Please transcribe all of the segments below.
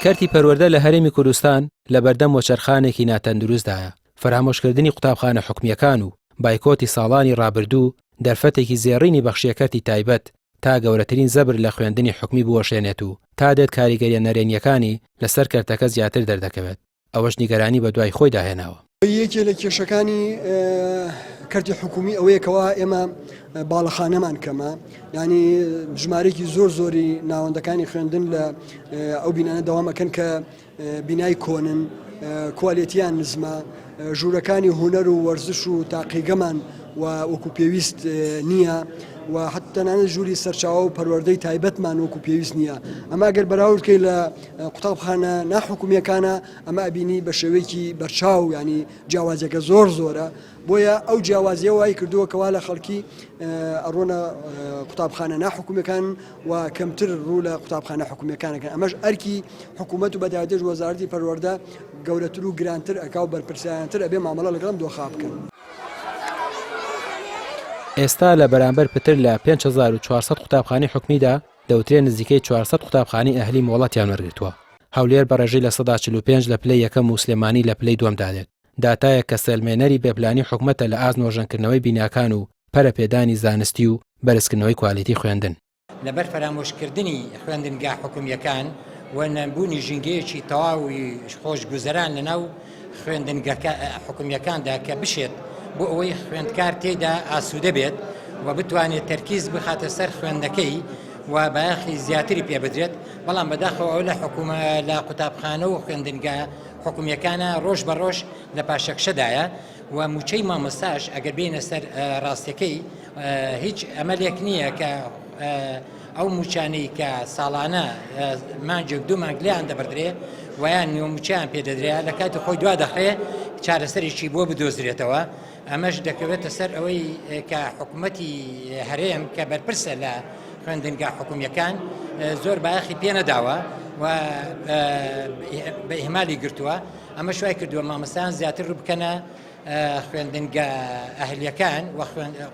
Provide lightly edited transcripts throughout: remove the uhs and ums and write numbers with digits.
کەرتی پەروەردە لە هەرێمی کوردستان لەبەردەم وەچەرخانێکی ناتەندروستدایە، فەرامۆشکردنی قوتابخانە حکومییەکان و بایکۆتی ساڵانی ڕابردوو دەرفەتێکی زێڕینی بەخشیە کەرتی تایبەت تا گەورەترین زەبر لە خوێندنی حکومی بوەشێنێت و تا دێت کاریگەریە نەرێنییەکانی لەسەر کەرتەکە زیاتر دەردەکەوێت، ئەوەش نیگەرانی بەدوای خۆیدا هێناوە. یەکێ لە کێشەکانی کەرتی حکومی ئەوەیە کەوا ئێمە باڵەخانەمان کەمە ینی ژمارێکی زۆر زۆری ناوەندەکانی خوێندن لە ئەو بینانە دەوامەکەن کە بینای کۆنن کوالێتیان نزمە ژوورەکانی هوەر و وەرزش و تاقیگەمان و وەکو پێویست نییە و حتەنانە ژووری سەرچاوە و پەروەردەی تایبەتمان وەکو پێویست نییە ئەمە گەر بەراوردکەی لە قوتابخانە ناحکومیەکانە ئەمە ئەبینی بە شێوەیەکی بەرچاو ینی جیاوازیەکە زۆر زۆرە بۆیە ئەو جیاوازیە وای کردووە کەوا لە خەڵکی ئەڕۆنە قوتابخانە ناحکومیەکان و کەمتر ڕوو لە قوتابخانە حکومیەکانەکەن ئەمەش ئەرکی حکوومەت و بەتایبەتیش وەزارەتی پەروەردە گەورەتر و گرانتر ئەکا و بەرپرسیارانەتر ئەبێ مامەڵە لەگەڵ ئەم دۆخە بکەن. ئێستا لە بەرامبەر پتر لە 5400 قوتابخانەی حکومیدا دەوترێ نزیکەی 400 قوتابخانەی ئەهلی مۆڵەتیان وەرگرتووە. هەولێر بە ڕێژەی 45% لە پلەی یەکەم و سلێمانی لە پلەی دووەمدا دێت. داتایەک کە سەلمێنەری بێپلانی حکومەتە لە ئاست نۆژەنکردنەوەی بیناکان و پەرەپێدانی زانستی و بەرزکردنەوەی کوالێتی خوێندن. لەبەر فەرامۆشکردنی خوێندنگا حکومییەکان و نەبوونی ژینگەیەکی تەواوی خۆشگوزەران لەناو خوێندنگە حکومییەکاندا کە بشێت بۆ ئەوەی خوێندکار تێیدا ئاسوودە بێت و بتوانێت تەرکیز بخاتە سەر خوێندنەکەی و بایەخی زیاتری پێ بدرێت، بەڵام بەداخەوە ئەوە لە حکومە لە قوتابخانە و خوێندنگا حکومییەکانە ڕۆژ بە ڕۆژ لە پاشەکشەدایە و مووچەی مامۆستاش ئەگەر بێینە سەر ڕاستیەکەی هیچ ئەمەلێک نییە کە ئەو مووچانەی کە ساڵانە مانگێک دوو مانگ لێیان دەبڕدرێ ویان نیوە مووچەیان پێ دەدرێ لە کاتی خۆی دوا دەخرێ چارەسەرێکی بۆ بدۆزرێتەوە ئەمەش دەکەوێتە سەر ئەوەی کە حکوومەتی هەرێم کە بەرپرسە لە خوێندنگا حکومیەکان زۆر بایەخی پێ نەداوە و بە ئیهمالی گرتووە ئەمەش وای کردووە مامۆستایان زیاتر ڕوو بکەنە خوێندنگە ئەهلیەکان و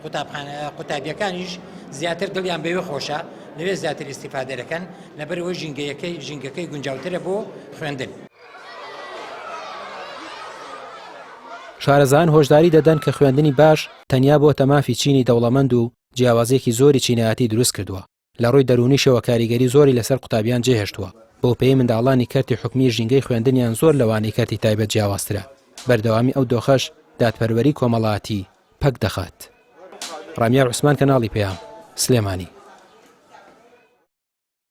قوتابخانە قوتابیەکانیش زیاتر دڵیان بەوێ خۆشە لەوێ زیاتر ئیستیفادە دەکەن لەبەرئەوەی ژینگەیەکەی ژینگەکەی گونجاوترە بۆ خوێندن. شارەزایان هۆشداری دەدەن کە خوێندنی باش تەنیا بۆتە مافی چینی دەوڵەمەند و جیاوازییەکی زۆری چینایەتی دروست کردووە، لە ڕووی دەروونیشەوە کاریگەری زۆری لەسەر قوتابیان جێهێشتووە، بەوپێیەی منداڵانی کەرتی حکومی ژینگەی خوێندنیان زۆر لەوانەی کەرتی تایبەت جیاوازترە، بەردەوامی ئەو دۆخەش دادپەروەری کۆمەڵایەتی پەک دەخات. ڕامیار عوسمان کەناڵی پەیام، سلێمانی.